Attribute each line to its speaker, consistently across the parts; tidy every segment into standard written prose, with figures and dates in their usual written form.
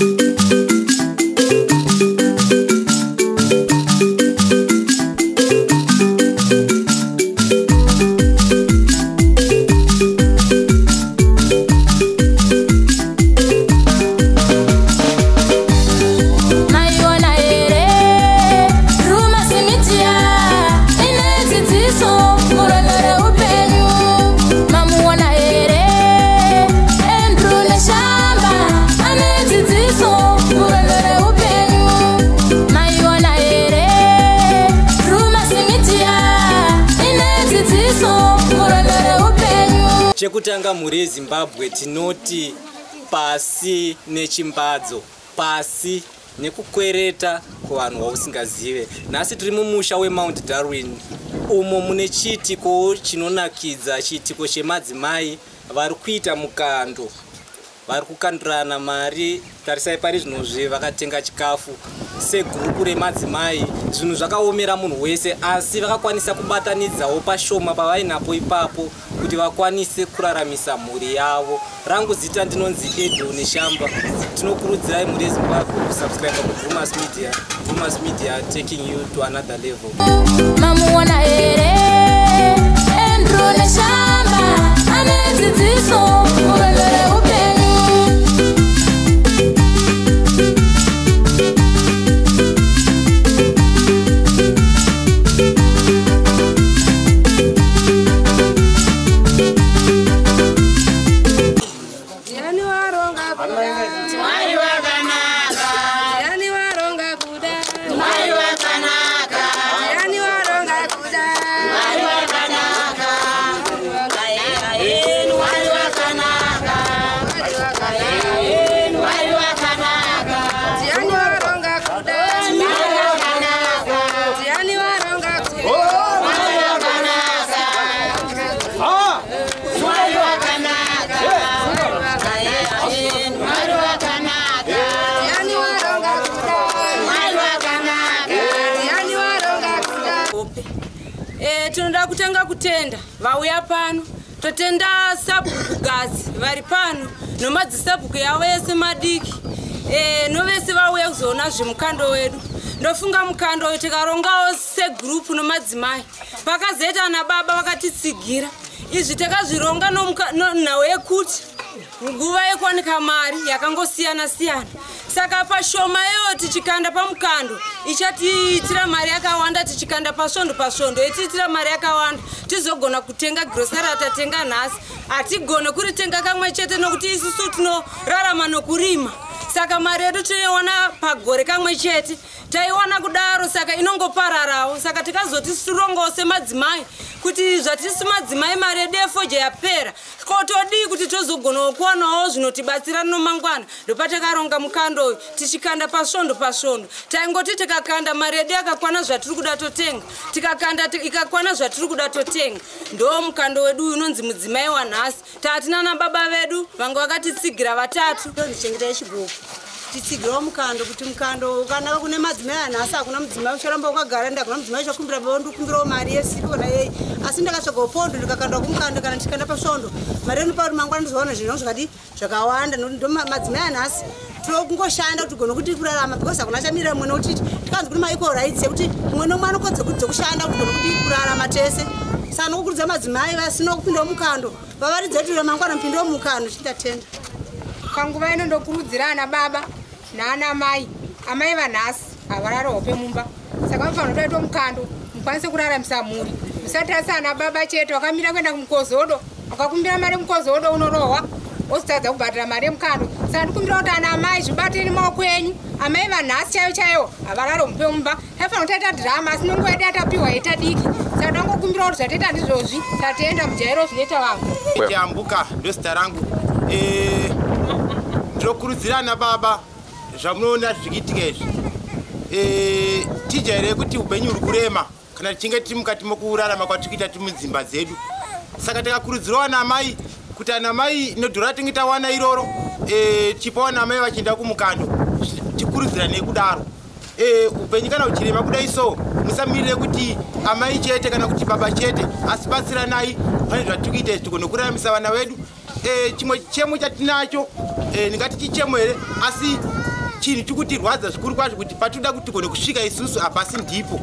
Speaker 1: Maiona here Drewmas Media ine dzidziso murwendo reupenyu. Mamuona here Andrew Neshamba ane dzidziso murwendo reupenyu. Maiona here Drewmas Media ine dzidziso murwendo reupenyu.
Speaker 2: Chekutanga, mhuri yeZimbabwe, tinoti pasi nechimbadzo, pasi nekukwereta kuvanhu vausingazive. Nhasi tiri mumusha weMount Darwin, umo mune chiitiko chinonakidza, chiitiko chemadzimai vari kuita mukando, vari kukandurana mari. Tarisai, pari zvinozvi vakatenga chikafu segurupu remadzimai. Zvinhu zvakaomera munhu wese, asi vakakwanisa kubatanidzawo pashoma pavainapo ipapo kuti vakwanise kuraramisa mhuri yavo. Rangu zita ndinonzi Edo Neshamba. Tinokurudzirai, mhuri yeZimbabwe, kusubscribe kuDrewmas Media. Drewmas Media, taking you to another level.
Speaker 1: Mamuona here Andrew Neshamba ane dzidziso murwendo reupenyu.
Speaker 3: Ndiani waronga kuda?
Speaker 4: Mwari wakanaka.
Speaker 3: Ndiani waronga kuda?
Speaker 4: Mwari wakanaka.
Speaker 3: Ndiani waronga kuda?
Speaker 4: Mwari wakanaka. Mwari wakanaka.
Speaker 3: Mwari wakanaka.
Speaker 4: Mwari wakanaka.
Speaker 3: Ndiani waronga kuda?
Speaker 4: Mwari wakanaka.
Speaker 3: Ndiani waronga kuda?
Speaker 4: Mwari wakanaka. Mwari wakanaka. Mwari wakanaka.
Speaker 3: Ndiani waronga kuda?
Speaker 4: Mwari wakanaka.
Speaker 3: Ndiani waronga kuda?
Speaker 5: Hope. Tinoda kutanga kutenda vauya pano. Totenda sabhuku Gazi vari pano nomadzisabhuku yavo ese madiki, novese vauya kuzoona zvemukando wedu. Ndofunga mukando uyu tikarongawo segurupu nomadzimai, pakazoita nababa vakatitsigira. Izvi takazvironga nhau yekuti nguva yekuwanika mari yakangosiyana siyana, saka pashoma iyoyo tichikanda pamukando ichatiitira mari yakawanda. Tichikanda pasvondo pasvondo itiitira mari yakawanda, tizogona kutenga girosari ratatenga nhasi. Hatigone kuritenga kamwe chete nokuti isusu tinorarama nokurima, saka mari yedu tinoiwana pagore kamwe chete. Taiwana kudaro, saka inongopararawo. Saka tikazoti tirongawo semadzimai kuti zvatisi madzimai, mari yedu yefodya yapera, ko todii kuti tozogonawo kuwanawo zvinotibatsira nomangwana? Ndopatakaronga mukando uyu, tichikanda pasvondo pasvondo. Taingoti tikakanda mari yedu yakakwana zvatiri kuda totenga, tikakanda ikakwana zvatiri kuda totenga. Ndo mukando wedu uyu unonzi Mudzimai Wanhasi. Tatina nababa vedu vanga vakatitsigira vatatu.
Speaker 6: Ndichengetai Chigoko, titsigirawo mukando, kuti mukando ukanaka kune madzimai anhasi. Hakuna mudzimai ucharamba wakagara, ende hakuna mudzimai uchakumbira baba, ndikumbirawo mari yesipo kana yei. Asi ndakatsvagawo pondo, ndikakanda kumukando, kana ndichikanda pasvondo, mari inopa kuti mangwana ndizowana zvinhu zvakadi zvakawanda. Nokuti ndo madzimai anhasi tokungoshanda kuti tigone kuti kurarama, because hakuna chamirira mumwe, nokuti tikanzi kune maequal rights yekuti mumwe nomwe anokodzero dzekushanda kuti tigone kuti kurarama tese. Saka nokukurudzira madzimai vasina kupindawo mukando, vavaridze kuti ramangwana mupindewo mukando. Chindatenda.
Speaker 3: Panguva ino ndokurudzira ana baba naana mai. Amai vanhasi havarari hope mumba, saka vanofanira kutoita mukando mukwanise kuraramisa mhuri. Musatarisa ana baba chete vakamira kuenda kumukozodo. Wakakumbira mari mukozodo, unorohwa, ozotadza kubhadhara mari yemukando. Saka ndikumbira kuti ana amai, zvibatei nemaoko enyu. Amai vanhasi chaivo chaivo havarari hope mumba. Taifanira kutoita dhirama, asi nonguva yedu yatapiwa yaita diki, saka ndangokumbira kuti zvatoita ndizvozvi. Tatoenda mujairo zvinoita vamwe.
Speaker 7: Tiambuka ndozita rangu. Ndinokurudzira ana baba, zvamunoona zvichiitika izvi, tijaire kuti upenyu huri kurema kana tichinge tiri mukati mokurarama kwatiri kuita tiri mudzimba dzedu. Saka tikakurudzirawo ana mai kuti ana mai nedhora tinge tawana iroro, tichipawo ana mai vachienda kumukando, tikurudziranei kudaro. Upenyu kana uchirema kudai, so musamirire kuti amai chete kana kuti baba chete, asi batsiranai pane zvatiri kuita izvi, tigone kuraramisa vana vedu. Chimwe chemo chatinacho Ndingati chichemo here, asi chinhu chikutirwadza zvikuru kwazvo kuti patinoda kuti tigone kusvika isusu hapasi ndipo,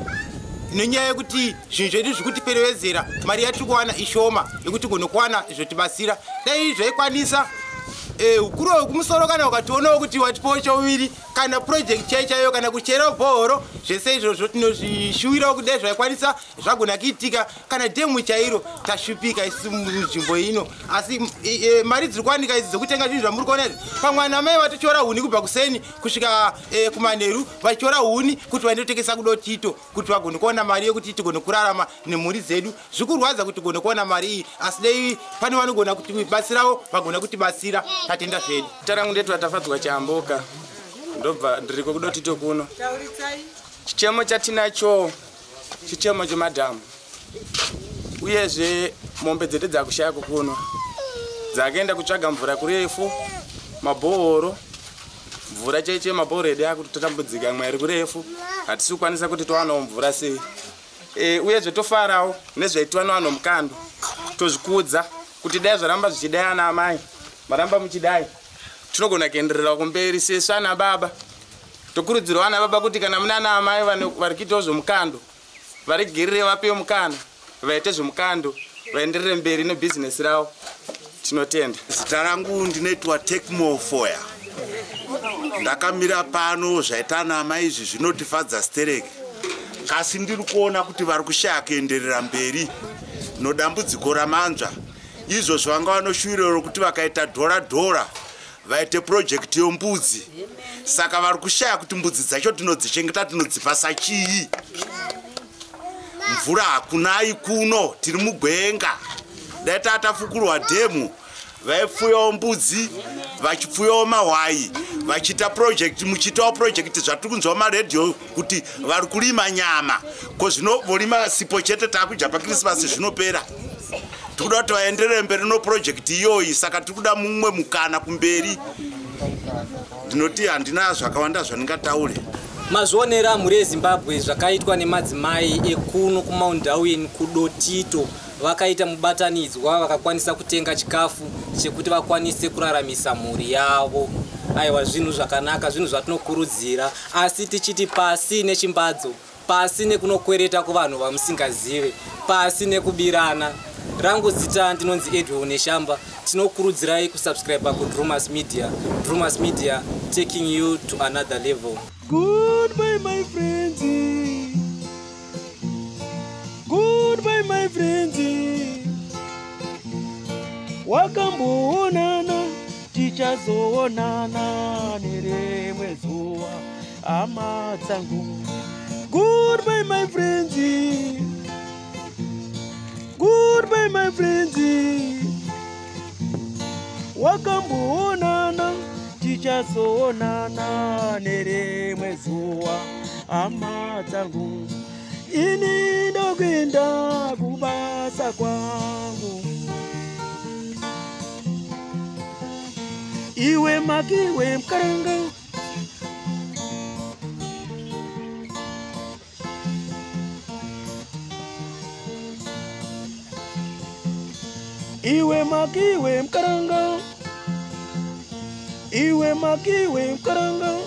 Speaker 7: nenyaya yekuti zvinhu zvedu zvikutiperewedzera. Mari yatiri kuwana ishoma yekuti tigone kuwana zvotibatsira. Dai zvaikwanisa, ukuru hwekumusoro kana ukationawo kuti watipawo chouviri kana project chai chaiyo kana kucherawo bhohoro, zvese izvozvo tinozvishuwirawo kuti dai zvaikwanisa zvagona kuitika, kana dhemu chairo. Tashupika isusu munzvimbo ino, asi mari dziri kuwanika idzi dzekutenga zvinhu zvamuri kuona izvi, pamwe ana mai vatotyora huni kubva kuseni kusvika kumanheru, vachityora huni kuti vaindotengesa kuDotito kuti vagone kuona mari yekuti tigone kurarama nemhuri dzedu. Zvikurwadza kuti tigone kuona mari iyi, asi dai pane vanogona kutibatsirawo, vagona kutibatsira. Tatenda zvedu.
Speaker 8: Zita rangu ndetwa Tafadzwa Chamboka, ndobva ndiriko kuDotito kuno. Chichemo chatinacho chichemo chemadhamu, uyezve mombe dzedu dzakushaya kukuno, dzakaenda kutsvaga mvura kurefu, mabhohoro, mvura chaicho mabhohoro edu akutotambudzika, mwe ari kurefu, hatisi kukwanisa kuti towanawo mvura sei. Uyezve tofarawo nezvaitwa nevanhu mukando, tozvikudza kuti dai zvaramba zvichidai, ana amai maramba muchidai, tinogona kuenderera kumberi sesu ana baba. Tokurudzirwa ana baba kuti kana muna ana amai vari kuitawo zvomukando, varegerere, vapiwe mukana vaite zvomukando, vaenderere mberi nebhizinesi ravo. Tinotenda.
Speaker 9: Zita rangu ndinoitwa Tekmo Foya. Ndakamira pano, zvaita nama izvi zvinotifadza stereki, kasi ndiri kuona kuti vari kushaya kuenderera mberi nodambudziko ramanzva. Izvozvo vanga vanoshuviro rokuti vakaita dhora dhora vaite project yombudzi, saka vari kushaya kuti mbudzi dzacho tinodzichengeta, tinodzipasa chii? Mvura hakunai kuno, tiri mugwenga. Dai tatafukurwa dhemu, vaipfuyawo mbudzi, vachipfuyawo mahwai, vachiita project, muchiitawo project. Zvatiri kunzwa maredhiyo kuti vari kurima nyama, ko zvino vorima sipo chete, taakudya paKrisimasi zvinopera. Tiri kuda kuti vaenderere mberi noproject iyoyi, saka tiri kuda mumwe mukana kumberi. Ndinoti handina zvakawanda zvandingataure.
Speaker 2: Mazvionera, mhuri yeZimbabwe, zvakaitwa nemadzimai ekuno kuMount Darwin kuDotito. Vakaita mubatanidzwa, vakakwanisa kutenga chikafu chekuti vakwanise kuraramisa mhuri yavo. Aiwa, zvinhu zvakanaka, zvinhu zvatinokurudzira, asi tichiti pasi nechimbadzo, pasi nekunokwereta kuvanhu vamusingazive, pasi nekubirana. Rangu zita ndinonzi Edwin Neshamba. Tinokurudzirai kusubscribe kuDrumas Media. Drumas Media, taking you to another level.
Speaker 10: Goodbye, my friends. Goodbye, my friends. Wakamboonana, tichazoonana nerimwe zuva, hama dzangu. Goodbye, my friends. Goodbye, my friends. Wakamboonana, tichazoonana nerimwe zuva, hama dzangu. Ini ndokuenda kubasa kwangu. Iwe makiwe mkaranga. Iwe makiwe mkaranga. Iwe makiwe mkaranga.